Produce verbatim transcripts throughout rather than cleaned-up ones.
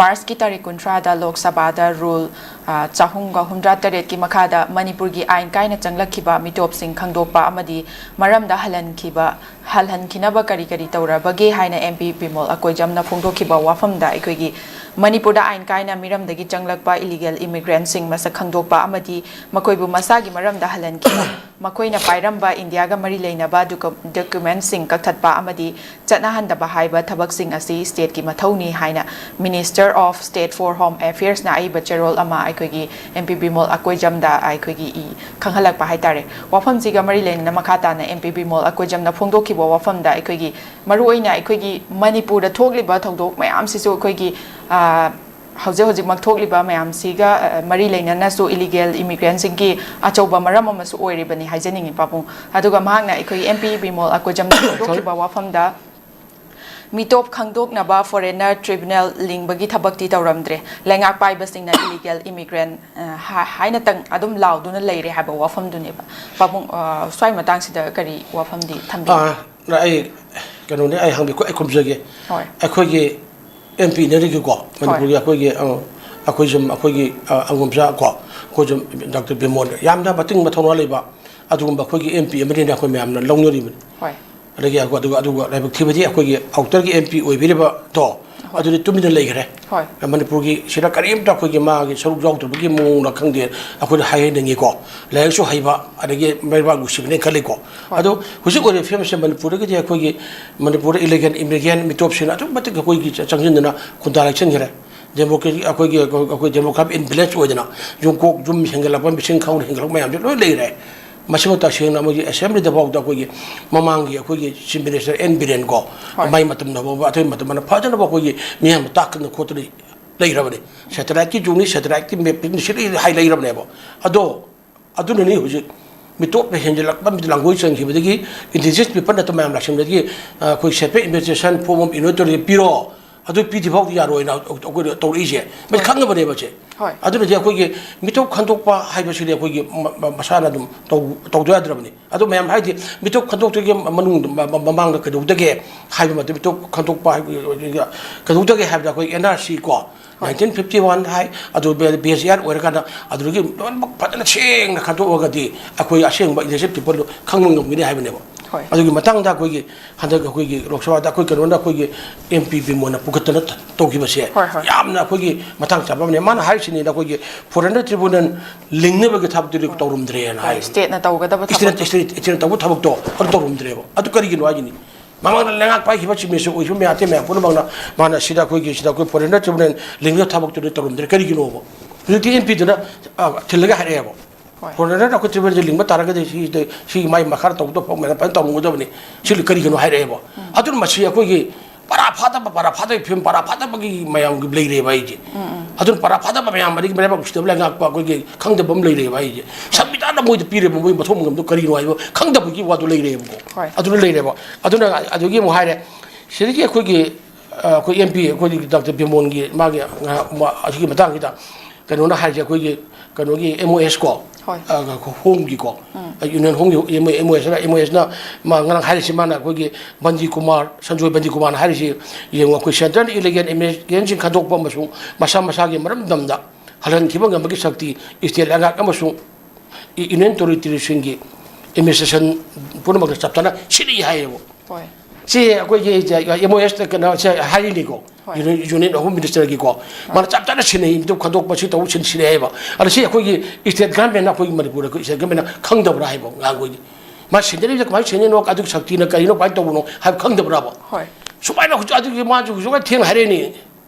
ꯃꯥꯔꯆꯀꯤ ꯇꯥꯔꯤꯛ ꯀꯨꯟꯊ꯭ꯔꯥꯗ ꯂꯣꯛ ꯁꯚꯥꯗ ꯔꯨꯜ, ꯑ, ꯆꯍꯨꯝꯒ ꯍꯨꯝꯗ꯭ꯔꯥ ꯇꯔꯦꯠꯀꯤ ꯃꯈꯥꯗ ꯃꯅꯤꯄꯨꯔꯒꯤ ꯑꯥꯏꯟ ꯀꯥꯏꯅ ꯆꯪꯂꯛꯈꯤꯕ ꯃꯤꯇꯣꯞꯁꯤꯡ ꯈꯪꯗꯣꯛꯄ ꯑꯃꯗꯤ ꯃꯔꯝꯗ ꯍꯜꯍꯟꯈꯤꯕ, ꯍꯜꯍꯟꯈꯤꯅꯕ ꯀꯔꯤ ꯀꯔꯤ ꯇꯧꯔꯕꯒꯦ ꯍꯥꯏꯅ ꯑꯦꯝ ꯄꯤ ꯕꯤꯃꯣꯜ ꯑꯀꯣꯏꯖꯝꯅ ꯐꯣꯡꯗꯣꯛꯈꯤꯕ ꯋꯥꯐꯝꯗ ꯑꯩꯈꯣꯏꯒꯤ ꯃꯅꯤꯄꯨꯔꯗ ꯑꯥꯏꯟ ꯀꯥꯏꯅ ꯃꯤꯔꯝꯗꯒꯤ ꯆꯪꯂꯛꯄ illegal immigrantꯁꯤꯡ ꯃꯁꯛ ꯈꯪꯗꯣꯛꯄ ꯑꯃꯗꯤ ꯃꯈꯣꯏꯕꯨ ꯃꯁꯥꯒꯤ ꯃꯔꯝꯗ ꯍꯜꯍꯟꯈꯤꯕ, ꯃꯈꯣꯏꯅ ꯄꯥꯏꯔꯝꯕ ꯏꯟꯗꯤꯌꯥꯒ ꯃꯔꯤ ꯂꯩꯅꯕ ꯗꯣꯀꯨ-, ꯗꯣꯀꯨꯃꯦꯟꯠꯁꯤꯡ ꯀꯛꯊꯠꯄ ꯑꯃꯗꯤ ꯆꯠꯅꯍꯟꯗꯕ ꯍꯥꯏꯕ ꯊꯕꯛꯁꯤꯡ ꯑꯁꯤ ꯁ꯭ꯇꯦꯠꯀꯤ ꯃꯊꯧꯅꯤ ꯍꯥꯏꯅ Minister of State for Home Affairsꯅ ꯑꯏꯕ ꯆꯦꯔꯣꯜ ꯑꯃ ꯑꯩꯈꯣꯏꯒꯤ ꯑꯦꯝ ꯄꯤ ꯕꯤꯃꯣꯜ ꯑꯀꯣꯏꯖꯝꯗ ꯑꯩꯈꯣꯏꯒꯤ ꯏ ꯈꯪꯍꯜꯂꯛꯄ ꯍꯥꯏꯇꯥꯔꯦ꯫ ꯋꯥꯐꯝꯁꯤꯒ ꯃꯔꯤ ꯂꯩꯅꯅ ꯃꯈꯥ ꯇꯥꯅ ꯑꯦꯝ ꯄꯤ ꯕꯤꯃꯣꯜ ꯑꯀꯣꯏꯖꯝꯅ ꯐꯣꯡꯗꯣꯛꯈꯤꯕ ꯋꯥꯐꯝꯗ ꯑꯩꯈꯣꯏꯒꯤ ꯃꯔꯨꯑꯣꯏꯅ ꯑꯩꯈꯣꯏꯒꯤ ꯃꯅꯤꯄꯨꯔꯗ ꯊꯣꯛꯂꯤꯕ ꯊꯧꯗꯣꯛ ꯃꯌꯥꯝꯁꯤꯁꯨ ꯑꯩꯈꯣꯏꯒꯤ, ꯑ, ꯍꯧꯖꯤꯛ ꯍꯧꯖꯤꯛꯃꯛ ꯊꯣꯛꯂꯤꯕ ꯃꯌꯥꯝꯁꯤꯒ, ꯑ, ꯃꯔꯤ ꯂꯩꯅꯅꯁꯨ illegal immigrantꯁꯤꯡꯒꯤ ꯑꯆꯧꯕ ꯃꯔꯝ ꯑꯃꯁꯨ ꯑꯣꯏꯔꯤꯕꯅꯤ ꯍꯥꯏꯖꯅꯤꯡꯉꯤ ꯄꯥꯕꯨꯡ꯫ ꯑꯗꯨꯒ ꯃꯍꯥꯛꯅ ꯑꯩꯈꯣꯏꯒꯤ ꯑꯦꯝ ꯄꯤ ꯕꯤꯃꯣꯜ ꯑꯀꯣꯏꯖꯝꯅ ꯐꯣꯡꯗꯣꯛꯈꯤꯕ ꯋꯥꯐꯝꯗ ꯃꯤꯇꯣꯞ ꯈꯪꯗꯣꯛꯅꯕ foreigner tribunal ꯂꯤꯡꯕꯒꯤ ꯊꯕꯛꯇꯤ ꯇꯧꯔꯝꯗ꯭ꯔꯦ꯫ ꯂꯩꯉꯥꯛ ꯄꯥꯏꯕꯁꯤꯡꯅ illegal immigrant, ꯑ, ꯍꯥ-, ꯍꯥꯏꯅꯇꯪ ꯑꯗꯨꯝ ꯂꯥꯎꯗꯨꯅ ꯂꯩꯔꯦ ꯍꯥꯏꯕ ꯋꯥꯐꯝꯗꯨꯅꯦꯕ꯫ ꯄꯥꯕꯨꯡ, ꯑ, ꯁ꯭ꯋꯥꯏ ꯃꯇꯥꯡꯁꯤꯗ ꯀꯔꯤ ꯋꯥꯐꯝꯗꯤ ꯊꯝꯕꯤꯅꯤ? ꯑꯥ, ꯑꯩ ꯀꯩꯅꯣꯅꯦ, ꯑꯩ ꯍꯪꯕꯤ-, ꯑꯩ ꯈꯨꯝꯖꯒꯦ꯫ ꯍꯣꯏ꯫ ꯑꯩꯈꯣꯏꯒꯤ ꯑꯦꯝ ꯄꯤ ꯏꯟꯅꯔꯤꯒꯤꯀꯣ, ꯍꯣꯏ꯫ ꯃꯅꯤꯄꯨꯔꯒꯤ ꯑꯩꯈꯣꯏꯒꯤ, ꯑ, ꯑꯩꯈꯣꯏ ꯁꯨꯝ ꯑꯩꯈꯣꯏꯒꯤ, ꯑ, ꯑꯉꯣꯝꯆꯥ ꯀꯣ, ꯑꯩꯈꯣꯏ ꯁꯨꯝ ꯗꯥꯛꯇꯔ ꯕꯤꯃꯣꯟ ꯌꯥꯝꯅ ꯃꯇꯤꯡ ꯃꯊꯧꯅꯥ ꯂꯩꯕ ꯑꯗꯨꯒꯨꯝꯕ ꯑꯩꯈꯣꯏꯒꯤ ꯑꯦꯝ ꯄꯤ ꯑꯃꯅꯤꯅ ꯑꯩꯈꯣꯏ ꯃꯌꯥꯝꯅ ꯂꯧꯅꯔꯤꯕꯅꯤ꯫ ꯍꯣꯏ꯫ ꯑꯗꯒꯤ ꯑꯩꯈꯣꯏ ꯑꯗꯨꯒ, ꯑꯗꯨꯒ ꯂꯥꯏꯕꯛ ꯊꯤꯕꯗꯤ ꯑꯩꯈꯣꯏꯒꯤ outerꯒꯤ ꯑꯦꯝ ꯄꯤ ꯑꯣꯏꯕꯤꯔꯤꯕꯗꯣ, ꯍꯣꯏ꯫ ꯑꯗꯨꯗꯤ ꯇꯨꯃꯤꯟꯅ ꯂꯩꯈ꯭ꯔꯦ꯫ ꯍꯣꯏ꯫ ꯃꯅꯤꯄꯨꯔꯒꯤ ꯁꯤꯗ ꯀꯔꯤꯝꯇ ꯑꯩꯈꯣꯏꯒꯤ ꯃꯥꯒꯤ ꯁꯔꯨꯛ ꯌꯥꯎꯗꯕꯒꯤ ꯃꯑꯣꯡꯂ ꯈꯪꯗꯦ, ꯑꯩꯈꯣꯏꯅ ꯍꯥꯏꯍꯟꯅꯤꯡꯉꯤꯀꯣ꯫ ꯂꯥꯏꯔꯤꯛꯁꯨ ꯍꯩꯕ, ꯑꯗꯒꯤ ꯃꯩꯕꯥꯛ ꯅꯨꯡꯁꯤꯕꯅꯦ ꯈꯜꯂꯤꯀꯣ꯫ ꯍꯣꯏ꯫ ꯑꯗꯣ ꯍꯧꯖꯤꯛ ꯑꯣꯏꯔꯤꯕ ꯐꯤꯕꯝꯁꯦ ꯃꯅꯤꯄꯨꯔꯗꯒꯤꯗꯤ ꯑꯩꯈꯣꯏꯒꯤ ꯃꯅꯤꯄꯨꯔꯗ illegal immigrant ꯃꯤꯇꯣꯞꯁꯤꯡꯅ ꯑꯗꯨꯛꯀꯤ ꯃꯇꯤꯛ ꯑꯩꯈꯣꯏꯒꯤ ꯆꯪꯁꯤꯟꯗꯅ ꯈꯨꯟꯗꯥ ꯂꯩꯁꯤꯟꯈ꯭ꯔꯦ꯫ Democratic, ꯑꯩꯈꯣꯏꯒꯤ, ꯑꯩꯈꯣꯏ demographic imbalance ꯑꯣꯏꯗꯅ ꯌꯨꯝꯀꯣꯛ ꯌꯨꯝ ꯍꯦꯟꯒꯠꯂꯛꯄ, ꯃꯁꯤꯡ ꯈꯪꯍꯧꯗꯅ ꯍꯦꯟꯒꯠꯂꯛꯄ ꯃꯌꯥꯝꯁꯦ ꯂꯣꯏ ꯂꯩꯔꯦ꯫ ꯃꯁꯤꯃꯛ ꯇꯁꯦꯡꯅ ꯃꯣꯏꯒꯤ assemblyꯗ ꯐꯥꯎꯗ ꯑꯩꯈꯣꯏꯒꯤ ꯃꯃꯥꯡꯒꯤ ꯑꯩꯈꯣꯏꯒꯤ chief minister ꯑꯦꯟ ꯕꯤꯔꯦꯟ ꯀꯣ, ꯍꯣꯏ꯫ ꯃꯥꯏ ꯃꯇꯝꯗ ꯐꯥꯎꯕ, ꯑꯇꯩ ꯃꯇꯝꯗ ꯐꯖꯅ ꯑꯩꯈꯣꯏꯒꯤ ꯃꯤꯌꯥꯝꯅ ꯇꯥꯛꯇꯅ ꯈꯣꯠꯇꯅ ꯂꯩꯔꯕꯅꯤ꯫ Satelliteꯀꯤ ꯖꯨꯒꯅꯤ, satelliteꯀꯤ mapꯅꯤ, ꯁꯤ ꯂꯣꯏ ꯍꯥꯏ ꯂꯩꯔꯕꯅꯦꯕ꯫ ꯑꯗꯣ ꯑꯗꯨꯅꯅꯤ ꯍꯧꯖꯤꯛ ꯃꯤꯇꯣꯞꯅ ꯍꯦꯟꯖꯤꯜꯂꯛꯄ, ꯂꯥꯡꯒꯣꯏ ꯆꯟꯈꯤꯕꯗꯒꯤ indigenous peopleꯅ ꯃꯌꯥꯝ ꯂꯥꯛꯁꯤꯟꯕꯗꯒꯤ, ꯑ, ꯑꯩꯈꯣꯏ separate administration form of unity ꯇꯧꯔꯒ ꯄꯤꯔꯣ꯫ ꯑꯗꯨ ꯄꯤꯗ꯭ꯔꯤ ꯐꯥꯎꯗꯤ ꯌꯥꯔꯣꯏꯅ ꯑꯩꯈꯣꯏꯅ ꯇꯧꯔꯛꯏꯁꯦ꯫ ꯃꯁꯤ ꯈꯪꯉꯕꯅꯦꯕ ꯁꯦ꯫ ꯍꯣꯏ꯫ ꯑꯗꯨꯅꯗꯤ ꯑꯩꯈꯣꯏꯒꯤ ꯃꯤꯊꯧ ꯈꯟꯗꯣꯛꯄ ꯍꯥꯏꯕꯁꯤꯗꯤ ꯑꯩꯈꯣꯏꯒꯤ ꯃ-, ꯃ-, ꯃꯁꯥꯅ ꯑꯗꯨꯝ ꯇꯧ-, ꯇꯧꯗ ꯌꯥꯗ꯭ꯔꯕꯅꯤ꯫ ꯑꯗꯣ ꯃꯌꯥꯝ ꯍꯥꯏꯗꯤ ꯃꯤꯊꯧ ꯈꯟꯗꯣꯛꯇ꯭ꯔꯤꯉꯩ ꯃꯅꯨꯡꯗ, ꯃ-, ꯃ-, ꯃꯃꯥꯡꯗ ꯀꯩꯗꯧꯗꯒꯦ ꯍꯥꯏꯕ ꯃꯇꯝꯗ, ꯃꯤꯊꯧ ꯈꯟꯗꯣꯛꯄ ꯍꯥꯏꯕ ꯀꯩꯗꯧꯗꯒꯦ ꯍꯥꯏꯕꯗ ꯑꯩꯈꯣꯏ N R C ꯀꯣ, ꯍꯣꯏ꯫ nineteen fifty one ꯍꯥꯏ, ꯑꯗꯨ ꯕꯦ-, ꯕꯦꯁ ꯏꯌꯥꯔ ꯑꯣꯏꯔꯀꯥꯟꯗ ꯑꯗꯨꯗꯒꯤ ꯂꯣꯏꯅꯃꯛ ꯐꯖꯅ ꯁꯦꯡꯅ ꯈꯟꯗꯣꯛꯑꯒꯗꯤ ꯑꯩꯈꯣꯏ ꯑꯁꯦꯡꯕ intelligent people ꯗꯨ ꯈꯪꯕ ꯉꯝꯒꯅꯤ ꯍꯥꯏꯕꯅꯦꯕ꯫ ꯍꯣꯏ꯫ ꯑꯗꯨꯒꯤ ꯃꯇꯥꯡꯗ ꯑꯩꯈꯣꯏꯒꯤ ꯍꯟꯗꯛ ꯑꯩꯈꯣꯏꯒꯤ ꯂꯣꯛ ꯁꯚꯥꯗ ꯑꯩꯈꯣꯏ ꯀꯩꯅꯣꯅ ꯑꯩꯈꯣꯏꯒꯤ M P ꯕꯤꯃꯣꯟꯅ ꯄꯨꯈꯠꯇꯅ ꯇꯧꯈꯤꯕꯁꯦ ꯍꯣꯏ, ꯍꯣꯏ꯫ ꯌꯥꯝꯅ ꯑꯩꯈꯣꯏꯒꯤ ꯃꯇꯥꯡ ꯆꯥꯕ ꯑꯃꯅꯦ꯫ ꯃꯥꯅ ꯍꯥꯏꯔꯤꯁꯤꯅꯤꯅ ꯑꯩꯈꯣꯏꯒꯤ foreigner tribunal ꯂꯤꯡꯅꯕꯒꯤ ꯊꯕꯛꯇꯨꯗꯤ ꯇꯧꯔꯝꯗ꯭ꯔꯦꯅ ꯍꯥꯏ꯫ State ꯅ ꯇꯧꯒꯗꯕ State ꯅ, ꯊꯕꯛꯇꯣ꯫ State, State ꯅ ꯇꯧꯕ ꯊꯕꯛꯇꯣ ꯑꯗꯨ ꯇꯧꯔꯝꯗ꯭ꯔꯦꯕ꯫ ꯑꯗꯨ ꯀꯔꯤꯒꯤꯅꯣ ꯍꯥꯏꯒꯅꯤ? ꯃꯃꯥꯡꯗ ꯂꯩꯉꯥꯛ ꯄꯥꯏꯈꯤꯕ Chief Minister ꯑꯣꯏꯈꯤꯕ ꯃꯌꯥꯝ ꯑꯇꯩ ꯃꯌꯥꯝ ꯄꯨꯝꯅꯃꯛꯅ ꯃꯥꯅ ꯁꯤꯗ ꯑꯩꯈꯣꯏꯒꯤ, ꯁꯤꯗ ꯑꯩꯈꯣꯏ foreigner tribunal ꯂꯤꯡꯕ ꯊꯕꯛꯇꯨꯗꯤ ꯇꯧꯔꯝꯗ꯭ꯔꯦ꯫ ꯀꯔꯤꯒꯤꯅꯣꯕ? ꯍꯧꯖꯤꯛꯇꯤ M P ꯗꯨꯅ, ꯑ, ꯊꯤꯜꯂꯒ ꯍꯥꯏꯔꯛꯑꯦꯕ꯫ ꯍꯣꯏ꯫ Foreigner ꯅ ꯑꯩꯈꯣꯏ tribunal ꯁꯦ ꯂꯤꯡꯕ ꯇꯥꯔꯒꯗꯤ ꯁꯤ, ꯁꯤ ꯃꯥꯏ ꯃꯈꯥꯗ ꯇꯧꯒꯗꯕ ꯊꯕꯛ ꯃꯌꯥꯝ ꯐꯖꯅ ꯇꯧꯔꯝꯒꯗꯕꯅꯤ꯫ ꯁꯤ ꯀꯔꯤꯒꯤꯅꯣ ꯍꯥꯏꯔꯛꯑꯦꯕ꯫ ꯑꯗꯨꯅ ꯃꯁꯤ ꯑꯩꯈꯣꯏꯒꯤ ꯄꯔꯥ ꯐꯥꯗꯕ, ꯄꯔꯥ ꯐꯥꯗꯕꯒꯤ ꯐꯤꯕꯝ, ꯄꯔꯥ ꯐꯥꯗꯕꯒꯤ ꯃꯌꯥꯝꯒꯤ ꯂꯩꯔꯦꯕ ꯑꯩꯁꯦ꯫ ꯑꯗꯨꯅ ꯄꯔꯥ ꯐꯥꯗꯕ ꯃꯌꯥꯝ ꯑꯗꯒꯤ ꯃꯔꯩꯕꯥꯛ ꯎꯁꯤꯠꯇꯕ ꯂꯩꯉꯥꯛꯄ ꯑꯩꯈꯣꯏꯒꯤ ꯈꯪꯗꯕ ꯑꯃ ꯂꯩꯔꯦꯕ ꯑꯩꯁꯦ꯫ ꯁꯪꯕꯤꯙꯥꯟꯅ ꯃꯣꯏꯗ ꯄꯤꯔꯤꯕ ꯃꯣꯏ ꯃꯊꯧ ꯃꯉꯝꯗꯣ ꯀꯔꯤꯅꯣ ꯍꯥꯏꯕ ꯈꯪꯗꯕꯒꯤ ꯋꯥꯗꯣ ꯂꯩꯔꯦꯕꯀꯣ꯫ ꯍꯣꯏ꯫ ꯑꯗꯨꯅ ꯂꯩꯔꯦꯕ꯫ ꯑꯗꯨꯅ ꯑꯗꯨꯗꯒꯤ ꯑꯃꯨꯛ ꯍꯥꯏꯔꯦ, ꯁꯤꯗꯒꯤ ꯑꯩꯈꯣꯏꯒꯤ, ꯑ, ꯑꯩꯈꯣꯏ M P, ꯑꯩꯈꯣꯏꯒꯤ Doctor ꯕꯤꯃꯣꯟꯒꯤ ꯃꯥꯒꯤ ꯉꯥ-, ꯃꯥ-, ꯑꯁꯤꯒꯤ ꯃꯇꯥꯡꯁꯤꯗ ꯀꯩꯅꯣꯅ ꯍꯥꯏꯔꯤꯁꯦ, ꯑꯩꯈꯣꯏꯒꯤ ꯀꯩꯅꯣꯒꯤ M O S ꯀꯣ, ꯍꯣꯏ꯫ ꯑ, Home ꯒꯤꯀꯣ, ꯑ, Union Home ꯒꯤ M O S ꯅ, M O S ꯅ ꯃꯥ ꯉꯔꯥꯡ ꯍꯥꯏꯔꯤꯁꯤ, ꯃꯥꯅ ꯑꯩꯈꯣꯏꯒꯤ ꯕꯟꯗꯤ ꯀꯨꯃꯥꯔ, ꯁꯟꯖꯣꯏ ꯕꯟꯗꯤ ꯀꯨꯃꯥꯔꯅ ꯍꯥꯏꯔꯤꯁꯤ, ꯌꯦꯡꯉꯨ, ꯑꯩꯈꯣꯏ central illegal immigrant ꯁꯤꯡ ꯈꯟꯗꯣꯛꯄ ꯑꯃꯁꯨꯡ ꯃꯁꯥ ꯃꯁꯥꯒꯤ ꯃꯔꯝꯗꯝꯗ ꯍꯜꯍꯟꯈꯤꯕ ꯉꯝꯕꯒꯤ ꯁꯛꯇꯤ state ꯂꯩꯉꯥꯛ ꯑꯃꯁꯨꯡ Union Territory ꯁꯤꯡꯒꯤ administration ꯄꯨꯝꯅꯃꯛꯇ ꯆꯞ ꯆꯥꯅ ꯁꯤꯟꯅꯩ ꯍꯥꯏꯌꯦꯕ꯫ ꯍꯣꯏ꯫ ꯁꯤ ꯑꯩꯈꯣꯏꯒꯤ M O S ꯇ ꯀꯩꯅꯣ ꯁꯦ ꯍꯥꯏꯔꯤꯅꯤꯀꯣ꯫ ꯍꯣꯏ꯫ Union, Union Home Minister ꯒꯤꯀꯣ꯫ ꯃꯥꯅ ꯆꯞ ꯆꯥꯅ ꯁꯤꯟꯅꯩ, ꯃꯤꯇꯣꯞ ꯈꯟꯗꯣꯛꯄ ꯁꯤ ꯇꯧꯕ ꯁꯤꯟ ꯁꯤꯟꯅꯩ ꯍꯥꯏꯕ꯫ ꯑꯗ ꯁꯤ ꯑꯩꯈꯣꯏꯒꯤ state government ꯅ, ꯑꯩꯈꯣꯏꯒꯤ ꯃꯅꯤꯄꯨꯔꯗ ꯑꯩꯈꯣꯏ state government ꯅ ꯈꯪꯗꯕ꯭ꯔꯥ ꯍꯥꯏꯕ ꯑꯉꯥꯡꯈꯣꯏꯒꯤ? ꯃꯥ ꯁꯤꯟꯅꯔꯤꯕꯁꯦ ꯀꯃꯥꯏꯅ ꯁꯤꯟꯅꯔꯤꯅꯣ, ꯑꯗꯨꯒꯤ ꯁꯛꯇꯤꯅ ꯀꯔꯤꯅꯣ, ꯀꯃꯥꯏꯅ ꯇꯧꯕꯅꯣ ꯍꯥꯏꯕ ꯈꯪꯗꯕ꯭ꯔꯥꯕ? ꯍꯣꯏ꯫ ꯁꯨꯃꯥꯏꯅ ꯍꯧꯖꯤꯛ ꯑꯗꯨꯒꯤ ꯃꯥꯁꯨ ꯍꯧꯖꯤꯛ ꯊꯦꯡꯅ ꯍꯥꯏꯔꯛꯏꯅꯤ꯫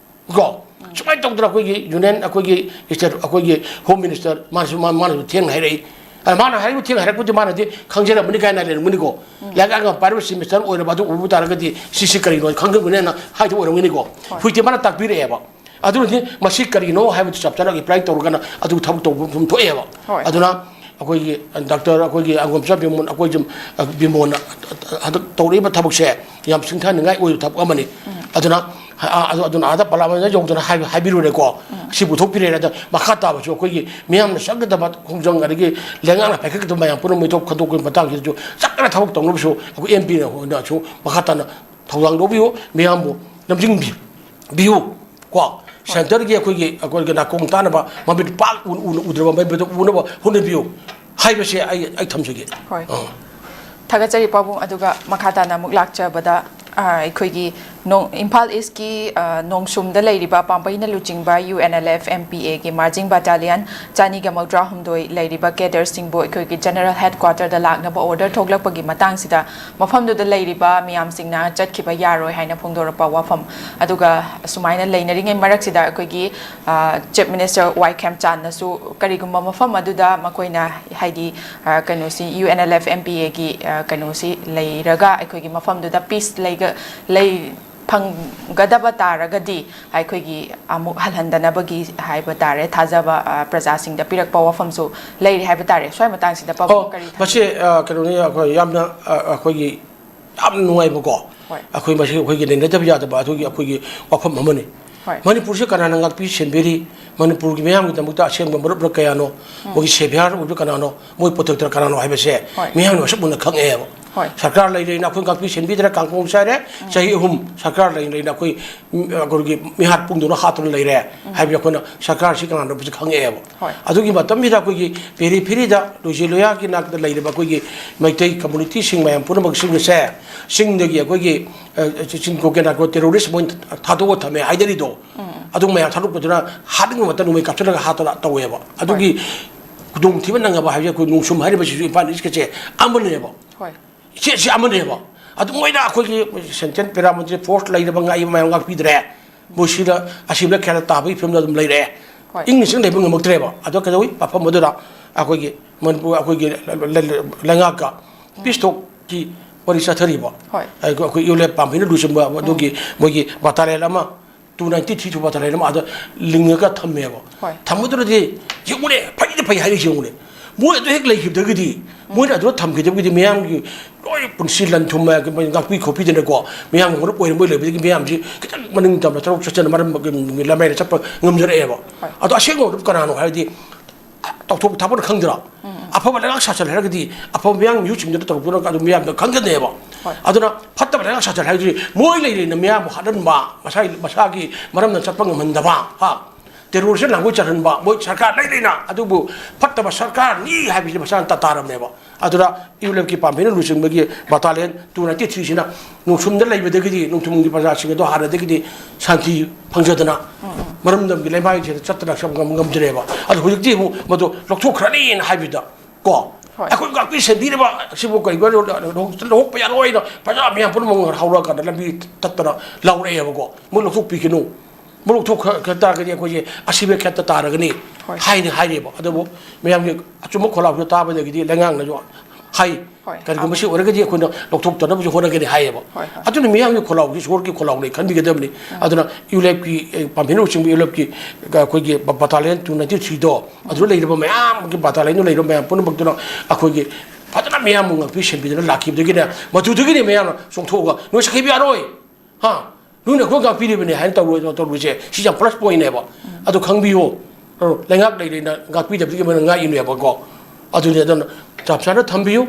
ꯀꯣ? ꯁꯨꯃꯥꯏꯅ ꯇꯧꯗꯅ ꯑꯩꯈꯣꯏꯒꯤ Union, ꯑꯩꯈꯣꯏꯒꯤ state, ꯑꯩꯈꯣꯏꯒꯤ Home Minister ꯃꯥꯅꯁꯨ, ꯃꯥ-, ꯃꯥꯅꯁꯨ ꯊꯦꯡꯅ ꯍꯥꯏꯔꯛꯏ꯫ ꯑꯗ ꯃꯥꯅ ꯍꯥꯏꯔꯤꯕ ꯊꯦꯡꯅ ꯍꯥꯏꯔꯛꯄꯗꯤ ꯃꯥꯅꯗꯤ ꯈꯪꯖꯔꯝꯃꯅꯤ ꯀꯥꯏꯅ ꯂꯩꯔꯝꯒꯅꯤꯀꯣ꯫ ꯂꯥꯏꯔꯤꯛ ꯑꯉꯥꯡ ꯄꯥꯏꯔꯤꯕ Chief Minister ꯑꯣꯏꯔꯕ ꯑꯗꯨ ꯎꯕ ꯇꯥꯔꯒꯗꯤ ꯁꯤꯁꯤ ꯀꯔꯤꯅꯣ ꯈꯪꯖꯔꯝꯒꯅꯤꯅ ꯍꯥꯏꯗꯤ ꯑꯣꯏꯔꯝꯒꯅꯤꯀꯣ꯫ ꯍꯧꯖꯤꯛꯇꯤ ꯃꯥꯅ ꯇꯥꯛꯄꯤꯔꯛꯑꯦꯕ꯫ ꯑꯗꯨꯅꯗꯤ ꯃꯁꯤ ꯀꯔꯤꯅꯣ ꯍꯥꯏꯕꯗꯨ ꯆꯞ ꯆꯥꯅ apply ꯇꯧꯔꯒꯅ ꯑꯗꯨ ꯊꯕꯛ ꯇꯧꯕ ꯃꯐꯝ ꯊꯣꯛꯑꯦꯕ꯫ ꯍꯣꯏ꯫ ꯑꯗꯨꯅ ꯑꯩꯈꯣꯏꯒꯤ Doctor ꯑꯩꯈꯣꯏꯒꯤ ꯑꯪꯒꯣꯝꯆꯥ ꯕꯤꯃꯣꯟ, ꯑꯩꯈꯣꯏ ꯁꯨꯝ, ꯑ, ꯕꯤꯃꯣꯟꯅ ꯍꯟꯗꯛ ꯇꯧꯔꯛꯏꯕ ꯊꯕꯛꯁꯦ ꯌꯥꯝ ꯁꯤꯡꯊꯥꯅꯤꯡꯉꯥꯏ ꯑꯣꯏꯕ ꯊꯕꯛ ꯑꯃꯅꯤ꯫ ꯑꯗꯨꯅ ꯑ-, ꯑꯗꯨ-, ꯑꯗꯨꯅ ꯑꯥꯗ ꯄꯥꯔꯂꯤꯌꯥꯃꯦꯟꯗ ꯌꯧꯗꯅ ꯍꯥꯏ-, ꯍꯥꯏꯕꯤꯔꯨꯔꯦꯀꯣ꯫ ꯁꯤ ꯄꯨꯊꯣꯛꯄꯤꯔꯦꯅ꯫ ꯑꯗ ꯃꯈꯥ ꯇꯥꯕꯁꯨ ꯑꯩꯈꯣꯏꯒꯤ ꯃꯤꯌꯥꯝꯅ ꯆꯪꯒꯗꯕ ꯈꯣꯡꯖꯪ, ꯑꯗꯒꯤ ꯂꯩꯉꯥꯛꯅ ꯄꯥꯏꯈꯠꯀꯗꯕ ꯃꯌꯥꯝ ꯄꯨꯝꯅꯃꯛ ꯃꯤꯊꯣꯛ ꯈꯟꯗꯣꯛꯄꯒꯤ ꯃꯇꯥꯡꯁꯤꯗꯁꯨ ꯆꯞ ꯆꯥꯅ ꯊꯕꯛ ꯇꯧꯅꯕꯁꯨ ꯑꯩꯈꯣꯏ ꯑꯦꯝ ꯄꯤꯅꯁꯨ ꯃꯈꯥ ꯇꯥꯅ ꯊꯧꯗꯥꯡ ꯂꯧꯕꯤꯌꯨ, ꯃꯤꯌꯥꯝꯕꯨ ꯂꯝꯖꯤꯡꯕꯤꯌꯨ ꯀꯣ꯫ ꯁꯦꯟꯇꯔꯒꯤ ꯑꯩꯈꯣꯏꯒꯤ, ꯑꯩꯈꯣꯏꯒꯤ ꯅꯥꯀꯣꯡ ꯇꯥꯅꯕ ꯃꯃꯤꯠ ꯄꯥꯛ ꯎ-, ꯎ-, ꯎꯗ꯭ꯔꯕ ꯃꯃꯤꯠꯇ ꯎꯅꯕ ꯍꯣꯠꯅꯕꯤꯌꯨ ꯍꯥꯏꯕꯁꯦ ꯑꯩ, ꯑꯩ ꯊꯝꯖꯒꯦ꯫ ꯍꯣꯏ꯫ ꯑꯥ꯫ ꯊꯥꯒꯠꯆꯔꯤ ꯄꯥꯕꯨꯡ꯫ ꯑꯗꯨꯒ ꯃꯈꯥ ꯇꯥꯅ ꯑꯃꯨꯛ ꯂꯥꯛꯆꯕꯗ, ꯑ, ꯑꯩꯈꯣꯏꯒꯤ ꯅꯣꯡ-, ꯏꯝꯐꯥꯜ ꯏꯁꯀꯤ, ꯑ, ꯅꯣꯡꯁꯨꯝꯗ ꯂꯩꯔꯤꯕ ꯄꯥꯝꯕꯩꯅ ꯂꯨꯆꯤꯡꯕ U N L F M P ꯑꯦꯒꯤ ꯃꯥꯔꯖꯤꯡ ꯕꯥꯇꯥꯂꯤꯌꯟ ꯆꯅꯤꯒ ꯃꯧꯗ꯭ꯔꯥ ꯍꯨꯝꯗꯣꯏ ꯂꯩꯔꯤꯕ ꯀꯦꯗꯔꯁꯤꯡꯕꯨ ꯑꯩꯈꯣꯏꯒꯤ ꯖꯦꯅꯔꯦꯜ ꯍꯦꯗꯀ꯭ꯋꯥꯇꯔꯗ ꯂꯥꯛꯅꯕ ꯑꯣꯔꯗꯔ ꯊꯣꯛꯂꯛꯄꯒꯤ ꯃꯇꯥꯡꯁꯤꯗ ꯃꯐꯝꯗꯨꯗ ꯂꯩꯔꯤꯕ ꯃꯤꯌꯥꯝꯁꯤꯡꯅ ꯆꯠꯈꯤꯕ ꯌꯥꯔꯣꯏ ꯍꯥꯏꯅ ꯐꯣꯡꯗꯣꯔꯛꯄ ꯋꯥꯐꯝ꯫ ꯑꯗꯨꯒ ꯑꯁꯨꯃꯥꯏꯅ ꯂꯩꯅꯔꯤꯉꯩ ꯃꯔꯛꯁꯤꯗ ꯑꯩꯈꯣꯏꯒꯤ, ꯑ, ꯆꯤꯐ ꯃꯤꯅꯤꯁꯇꯔ ꯋꯥꯏ ꯈꯦꯝꯆꯥꯟꯅꯁꯨ ꯀꯔꯤꯒꯨꯝꯕ ꯃꯐꯝ ꯑꯗꯨꯗ ꯃꯈꯣꯏꯅ, ꯍꯥꯏꯗꯤ, ꯑ, ꯀꯩꯅꯣꯁꯤ, U N L F M P ꯑꯦꯒꯤ, ꯑ, ꯀꯩꯅꯣꯁꯤ ꯂꯩꯔꯒ ꯑꯩꯈꯣꯏꯒꯤ ꯃꯐꯝꯗꯨꯗ ꯄꯤꯁ ꯂꯩꯒ-, ꯂꯩ-, ꯐꯪꯒꯗꯕ ꯇꯥꯔꯒꯗꯤ ꯑꯩꯈꯣꯏꯒꯤ ꯑꯃꯨꯛ ꯍꯜꯍꯟꯗꯅꯕꯒꯤ ꯍꯥꯏꯕ ꯇꯥꯔꯦ, ꯊꯥꯖꯕ, ꯑ, ꯄ꯭ꯔꯖꯥꯁꯤꯡꯗ ꯄꯤꯔꯛꯄ ꯋꯥꯐꯝꯁꯨ ꯂꯩꯔꯤ ꯍꯥꯏꯕ ꯇꯥꯔꯦ꯫ ꯁ꯭ꯋꯥꯏ ꯃꯇꯥꯡꯁꯤꯗ ꯄꯥꯕꯨꯡ ꯑꯣ, ꯀꯔꯤ ꯊꯝꯕꯤ? ꯃꯁꯤ, ꯑ, ꯀꯩꯅꯣꯅꯤ, ꯑꯩꯈꯣꯏ ꯌꯥꯝꯅ, ꯑ, ꯑꯩꯈꯣꯏꯒꯤ ꯌꯥꯝ ꯅꯨꯡꯉꯥꯏꯕꯀꯣ꯫ ꯍꯣꯏ꯫ ꯑꯩꯈꯣꯏ ꯃꯁꯤ ꯑꯩꯈꯣꯏꯒꯤ ꯅꯩꯅꯗꯕ ꯌꯥꯗꯕ ꯑꯗꯨꯒꯤ ꯑꯩꯈꯣꯏꯒꯤ ꯋꯥꯐꯝ ꯑꯃꯅꯤ꯫ ꯍꯣꯏ꯫ ꯃꯅꯤꯄꯨꯔꯁꯤ ꯀꯅꯥꯅ ꯉꯥꯛꯄꯤ ꯁꯦꯟꯕꯤꯔꯤ? ꯃꯅꯤꯄꯨꯔꯒꯤ ꯃꯤꯌꯥꯝꯒꯤꯗꯃꯛꯇ ꯑꯁꯦꯡꯕ ꯃꯔꯨꯞꯅ ꯀꯌꯥꯅꯣ? ꯎꯝ꯫ ꯃꯣꯏꯒꯤ ꯁꯦꯚꯤꯌꯥꯔ ꯑꯣꯏꯕ ꯀꯅꯥꯅꯣ? ꯃꯣꯏ ꯄ꯭ꯔꯣꯇꯦꯛꯇꯔ ꯀꯅꯥꯅꯣ ꯍꯥꯏꯕꯁꯦ ꯍꯣꯏ꯫ ꯃꯤꯌꯥꯝꯅ ꯃꯁꯛ ꯃꯨꯟꯅ ꯈꯪꯉꯛꯑꯦꯕ꯫ ꯍꯣꯏ꯫ ꯁꯔꯀꯥꯔ ꯂꯩꯔꯦꯅ ꯑꯩꯈꯣꯏ ꯉꯥꯛꯄꯤ ꯁꯦꯟꯕꯤꯗ꯭ꯔꯦ, ꯀꯥꯡꯈꯣꯡ ꯆꯥꯏꯔꯦ, ꯎꯝ꯫ ꯆꯍꯤ ꯑꯍꯨꯝ ꯁꯔꯀꯥꯔ ꯂꯩꯔꯦꯅ ꯑꯩꯈꯣꯏ, ꯎꯝ, ꯑꯩꯈꯣꯏꯒꯤ ꯃꯤꯍꯥꯠ ꯄꯨꯡꯗꯧꯅ ꯍꯥꯠꯇꯨꯅ ꯂꯩꯔꯦ ꯎꯝ꯫ ꯍꯥꯏꯕꯁꯦ ꯑꯩꯈꯣꯏꯅ ꯁꯔꯀꯥꯔꯁꯤ ꯀꯅꯥꯅꯣ ꯍꯥꯏꯕꯁꯤ ꯈꯪꯉꯛꯑꯦꯕ꯫ ꯍꯣꯏ꯫ ꯑꯗꯨꯒꯤ ꯃꯇꯝꯁꯤꯗ ꯑꯩꯈꯣꯏꯒꯤ ꯄꯦꯔꯤꯐꯦꯔꯤꯗ, ꯂꯣꯏꯖꯦ ꯂꯣꯌꯥꯒꯤ ꯅꯥꯛꯇ ꯂꯩꯔꯤꯕ ꯑꯩꯈꯣꯏꯒꯤ ꯃꯩꯇꯩ ꯀꯝꯃꯨꯅꯤꯇꯤꯁꯤꯡ ꯃꯌꯥꯝ ꯄꯨꯝꯅꯃꯛꯁꯤꯡ ꯑꯁꯦ ꯆꯤꯡꯗꯒꯤ ꯑꯩꯈꯣꯏꯒꯤ, ꯑ, ꯆꯤꯡ ꯀꯣꯀꯦꯟ ꯑꯥꯏꯀꯣ ꯇꯦꯔꯣꯔꯤꯁ ꯃꯣꯏꯅ ꯊꯥꯗꯣꯛꯑ ꯊꯝꯃꯦ ꯍꯥꯏꯅꯔꯤꯗꯣ, ꯎꯝ꯫ ꯑꯗꯨ ꯃꯌꯥꯝ ꯊꯥꯗꯣꯛꯄꯗꯨꯅ ꯍꯥꯠꯅꯤꯡꯕ ꯃꯇꯝꯗ ꯃꯣꯏ ꯀꯥꯞꯁꯤꯜꯂꯒ ꯍꯥꯠꯇꯅ ꯇꯧꯋꯦꯕ꯫ ꯑꯗꯨꯒꯤ ꯍꯣꯏ꯫ ꯈꯨꯗꯣꯡꯊꯤꯕ ꯅꯪꯉꯕ ꯍꯥꯏꯕꯁꯦ ꯑꯩꯈꯣꯏ ꯅꯣꯡꯁꯨꯝ ꯍꯥꯏꯔꯤꯕꯁꯤꯁꯨ ꯏꯝꯐꯥꯜ ꯏꯁꯀꯁꯦ ꯑꯃꯅꯦꯕ꯫ ꯍꯣꯏ꯫ ꯏꯆꯦ ꯑꯁꯤ ꯑꯃꯅꯦꯕ꯫ ꯑꯗꯨ ꯃꯣꯏꯅ ꯑꯩꯈꯣꯏꯒꯤ ꯁꯦꯟꯇ꯭ꯔꯦꯜ ꯄꯦꯔꯥꯃꯤꯂꯤꯇꯔꯤ ꯐꯣꯔꯁ ꯂꯩꯔꯤꯕ ꯉꯥꯛꯏꯕ ꯃꯌꯥꯝ ꯉꯥꯛꯄꯤꯗ꯭ꯔꯦ꯫ ꯃꯣꯏꯁꯤꯗ ꯑꯁꯤꯕ ꯀꯌꯥ ꯇꯥꯕꯒꯤ ꯐꯤꯕꯝꯗ ꯑꯗꯨꯝ ꯂꯩꯔꯦ꯫ ꯍꯣꯏ꯫ ꯏꯪꯅ ꯆꯤꯛꯅ ꯂꯩꯕ ꯉꯝꯃꯛꯇ꯭ꯔꯦꯕ꯫ ꯑꯗꯣ ꯀꯩꯗꯧꯋꯤ? ꯃꯐꯝ ꯑꯗꯨꯗ ꯑꯩꯈꯣꯏꯒꯤ ꯃꯅꯤꯄꯨꯔ, ꯑꯩꯈꯣꯏꯒꯤ ꯂꯩꯉꯥꯛꯀ ꯎꯝ꯫ ꯄꯤꯁ ꯇꯣꯛꯀꯤ ꯋꯥꯔꯤ ꯆꯠꯊꯔꯤꯕ꯫ ꯍꯣꯏ꯫ ꯑꯩꯈꯣꯏ, ꯑꯩꯈꯣꯏ ꯌꯨ ꯑꯦꯟ ꯑꯦꯜ ꯑꯦꯐ ꯄꯥꯝꯕꯩꯅ ꯂꯨꯆꯤꯡꯕ ꯎꯝ꯫ ꯑꯗꯨꯒꯤ ꯃꯣꯏꯒꯤ ꯕꯥꯇꯥꯂꯤꯌꯟ ꯑꯃ, ꯇꯨ ꯅꯥꯏꯟꯇꯤ ꯊ꯭ꯔꯤ ꯇꯨ ꯕꯥꯇꯥꯂꯤꯌꯟ ꯑꯃ ꯑꯥꯗ ꯂꯤꯡꯉꯒ ꯊꯝꯃꯦꯕ꯫ ꯍꯣꯏ꯫ ꯊꯝꯕꯗꯨꯅꯗꯤ ꯌꯦꯡꯉꯨꯅꯦ, ꯐꯩꯗꯤ ꯐꯩ ꯍꯥꯏꯔꯤꯁꯤ ꯌꯦꯡꯉꯨꯅꯦ꯫ ꯃꯣꯏ ꯑꯗꯨ ꯍꯦꯛ ꯂꯩꯈꯤꯕꯗꯒꯤꯗꯤ, ꯃꯣꯏꯅ ꯑꯗꯨꯗ ꯊꯝꯈꯤꯗꯕꯒꯤꯗꯤ ꯃꯤꯌꯥꯝꯒꯤ ꯂꯣꯏ ꯄꯨꯟꯁꯤ ꯂꯟ ꯊꯨꯝ ꯃꯌꯥꯝꯒꯤ ꯃꯣꯏ ꯉꯥꯛꯄꯤ ꯈꯣꯠꯄꯤꯗꯅꯀꯣ, ꯃꯤꯌꯥꯝꯒꯤ ꯃꯔꯨꯞ ꯑꯣꯏꯔ ꯃꯣꯏ ꯂꯩꯕꯗꯒꯤ ꯃꯤꯌꯥꯝꯁꯤ ꯈꯤꯇꯪ ꯃꯅꯤꯡ ꯇꯝꯅ ꯊꯕꯛ ꯆꯠꯆꯅ ꯃꯔꯝ ꯂꯝꯃꯥꯏꯗ ꯆꯠꯄ ꯉꯝꯖꯔꯛꯑꯦꯕ꯫ ꯍꯣꯏ꯫ ꯑꯗꯣ ꯑꯁꯦꯡꯕ ꯃꯔꯨꯞ ꯀꯅꯥꯅꯣ ꯍꯥꯏꯔꯗꯤ, ꯇꯧꯊꯣꯛ ꯊꯥꯕꯅ ꯈꯪꯗ꯭ꯔꯥ? ꯑꯐꯕ ꯂꯩꯉꯥꯛ ꯁꯥꯁꯜꯂꯦ ꯍꯥꯏꯔꯒꯗꯤ ꯑꯐꯕ ꯃꯤꯌꯥꯝ ꯃꯤꯍꯨꯠꯁꯤꯡꯗꯨꯅ ꯇꯧꯔꯛꯄꯗꯨꯅ ꯑꯗꯨꯝ ꯃꯤꯌꯥꯝꯗ ꯈꯪꯒꯅꯦꯕ꯫ ꯍꯣꯏ꯫ ꯑꯗꯨꯅ ꯐꯠꯇꯕ ꯂꯩꯉꯥꯛ ꯁꯥꯁꯜꯂꯦ ꯍꯥꯏꯔꯗꯤ ꯃꯣꯏ ꯂꯩ ꯂꯩꯅ ꯃꯤꯌꯥꯝꯕꯨ ꯍꯥꯠꯍꯟꯕ, ꯃꯁꯥꯒꯤ, ꯃꯁꯥꯒꯤ ꯃꯔꯝꯗ ꯆꯠꯄ ꯉꯝꯍꯟꯗꯕ, ꯍꯥ? ꯇꯦꯔꯣꯔꯤꯁ ꯂꯥꯡꯒꯣꯏ ꯆꯠꯍꯟꯕ, ꯃꯣꯏ ꯁꯔꯀꯥꯔ ꯂꯩ ꯂꯩꯅ ꯑꯗꯨꯕꯨ ꯐꯠꯇꯕ ꯁꯔꯀꯥꯔꯅꯤ ꯍꯥꯏꯕꯁꯤ ꯃꯁꯥꯅ ꯇ-, ꯇꯥꯔꯝꯅꯦꯕ꯫ ꯑꯗꯨꯅ ꯌꯨ ꯂꯦꯞꯀꯤ ꯄꯥꯝꯕꯩꯅ ꯂꯨꯆꯤꯡꯕꯒꯤ ꯕꯇꯥꯂꯤꯌꯟ two ninety three ꯁꯤꯅ ꯅꯣꯡꯁꯨꯝꯗ ꯂꯩꯕꯗꯒꯤꯗꯤ ꯅꯣꯡꯊꯨꯝꯒꯤ ꯄ꯭ꯔꯖꯥꯁꯤꯡ ꯑꯗꯣ ꯍꯥꯟꯅꯗꯒꯤꯗꯤ ꯁꯥꯟꯇꯤ ꯐꯪꯖꯗꯅ ꯃꯔꯝꯗꯝꯒꯤ ꯂꯩꯃꯥꯏꯁꯤꯗ ꯆꯠꯇꯅ ꯉꯝ-, ꯉꯝꯗ꯭ꯔꯦꯕ꯫ ꯑꯗꯣ ꯍꯧꯖꯤꯛꯇꯤ ꯑꯃꯨꯛ ꯃꯗꯨ ꯂꯧꯊꯣꯛꯈ꯭ꯔꯅꯤꯅ ꯍꯥꯏꯕꯗ ꯀꯣ, ꯍꯣꯏ꯫ ꯑꯩꯈꯣꯏ ꯉꯥꯛꯄꯤ ꯁꯦꯟꯕꯤꯅꯕ ꯁꯤꯕꯨ ꯀꯩꯒꯨꯝꯕ ꯂꯧꯍꯧ-, ꯂꯧꯍꯧꯕ ꯌꯥꯔꯣꯏꯅ ꯄ꯭ꯔꯖꯥ ꯃꯌꯥꯝ ꯄꯨꯝꯅꯃꯛ ꯍꯧꯔꯛꯑꯀꯥꯟꯗ ꯂꯝꯕꯤ ꯇꯠꯇꯅ ꯂꯥꯎꯔꯛꯑꯦꯕꯀꯣ꯫ ꯃꯣꯏ ꯂꯧꯊꯣꯛꯄꯤꯒꯅꯨ, ꯃꯣꯏ ꯂꯧꯊꯣꯛꯈ꯭ꯔ ꯇꯥꯔꯒꯗꯤ ꯑꯩꯈꯣꯏꯁꯦ ꯑꯁꯤꯕ ꯈꯦꯠꯇ ꯇꯥꯔꯒꯅꯤ ꯍꯣꯏ꯫ ꯍꯥꯏꯅ ꯍꯥꯏꯔꯦꯕ꯫ ꯑꯗꯨꯕꯨ ꯃꯌꯥꯝꯒꯤ ꯑꯆꯨꯝꯕ ꯈꯣꯜꯂꯥꯎꯗꯣ ꯇꯥꯕꯗꯒꯤꯗꯤ ꯂꯩꯉꯥꯛꯅꯁꯨ ꯍꯥꯏ, ꯍꯣꯏ꯫ ꯀꯔꯤꯒꯨꯝꯕ ꯁꯤ ꯑꯣꯏꯔꯒꯗꯤ ꯑꯩꯈꯣꯏꯅ ꯂꯧꯊꯣꯛꯇꯅꯕꯁꯨ ꯍꯣꯠꯅꯒꯅꯤ ꯍꯥꯏꯌꯦꯕ꯫ ꯍꯣꯏ, ꯍꯣꯏ꯫ ꯑꯗꯨꯅ ꯃꯤꯌꯥꯝꯒꯤ ꯈꯣꯜꯂꯥꯎꯗꯤ ꯏꯁꯣꯔꯒꯤ ꯈꯣꯜꯂꯥꯎꯅꯤ ꯈꯟꯕꯤꯒꯗꯕꯅꯤ꯫ ꯑꯗꯨꯅ ꯌꯨ ꯂꯦꯞꯀꯤ, ꯑꯦ, ꯄꯥꯝꯕꯤꯅ ꯂꯨꯆꯤꯡꯕ ꯌꯨ ꯂꯦꯞꯀꯤ, ꯑꯩꯈꯣꯏꯒꯤ ꯕ-, ꯕꯇꯥꯂꯤꯌꯟ two ninety three ꯗꯣ, ꯑꯗꯨꯗ ꯂꯩꯔꯤꯕ ꯃꯌꯥꯝꯒꯤ ꯕꯇꯥꯂꯤꯌꯟꯗ ꯂꯩꯔꯤꯕ ꯃꯌꯥꯝ ꯄꯨꯝꯅꯃꯛꯇꯨꯅ ꯑꯩꯈꯣꯏꯒꯤ ꯐꯖꯅ ꯃꯤꯌꯥꯝꯕꯨ ꯉꯥꯛꯄꯤ ꯁꯦꯟꯕꯤꯗꯨꯅ ꯂꯥꯛꯈꯤꯕꯗꯒꯤꯅꯦ, ꯃꯗꯨꯗꯒꯤꯅꯦ ꯃꯌꯥꯝꯅ ꯆꯣꯡꯊꯣꯛꯑꯒ ꯅꯣꯏ ꯆꯠꯈꯤꯕ ꯌꯥꯔꯣꯏ, ꯍꯥ? ꯅꯣꯏꯅ ꯑꯩꯈꯣꯏ ꯉꯥꯛꯄꯤꯔꯤꯕꯅꯦ ꯍꯥꯏꯅ ꯇꯧꯔꯣꯏ-, ꯇꯧꯔꯣꯏꯁꯦ꯫ ꯁꯤ ꯌꯥꯝ plus point ꯅꯦꯕ꯫ ꯑꯗꯨ ꯈꯪꯕꯤꯌꯨ꯫ ꯑꯗꯣ ꯂꯩꯉꯥꯛ ꯂꯩꯔꯦꯅ ꯉꯥꯛꯄꯤꯗꯕꯗꯒꯤ ꯃꯣꯏꯅ ꯉꯥꯛꯏꯅꯦꯕꯀꯣ꯫ ꯑꯗꯨꯅꯤ, ꯑꯗꯨꯅ ꯆꯞ ꯆꯥꯅ ꯊꯝꯕꯤꯌꯨ꯫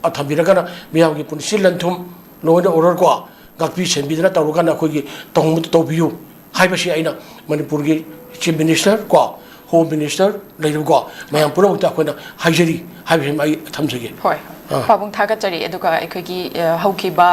ꯑ, ꯊꯝꯕꯤꯔꯒꯅ ꯃꯤꯌꯥꯝꯒꯤ ꯄꯨꯟꯁꯤ ꯂꯟ ꯊꯨꯝ, law and order ꯀꯣ, ꯉꯥꯛꯄꯤ ꯁꯦꯟꯕꯤꯗꯅ ꯇꯧꯔꯒꯅ ꯑꯩꯈꯣꯏꯒꯤ ꯇꯧꯍꯟꯕꯗꯨ ꯇꯧꯕꯤꯌꯨ ꯍꯥꯏꯕꯁꯤ ꯑꯩꯅ ꯃꯅꯤꯄꯨꯔꯒꯤ Chief Minister ꯀꯣ, Home Minister ꯂꯩꯔꯤꯕꯀꯣ, ꯃꯌꯥꯝ ꯄꯨꯝꯅꯃꯛꯇ ꯑꯩꯈꯣꯏꯅ ꯍꯥꯏꯖꯔꯤ ꯍꯥꯏꯕꯁꯤ ꯑꯩ ꯊꯝꯖꯒꯦ꯫ ꯍꯣꯏ꯫ ꯑꯥ꯫ ꯄꯥꯕꯨꯡ ꯊꯥꯒꯠꯆꯔꯤ꯫ ꯑꯗꯨꯒ ꯑꯩꯈꯣꯏꯒꯤ, ꯑ, ꯍꯧꯈꯤꯕ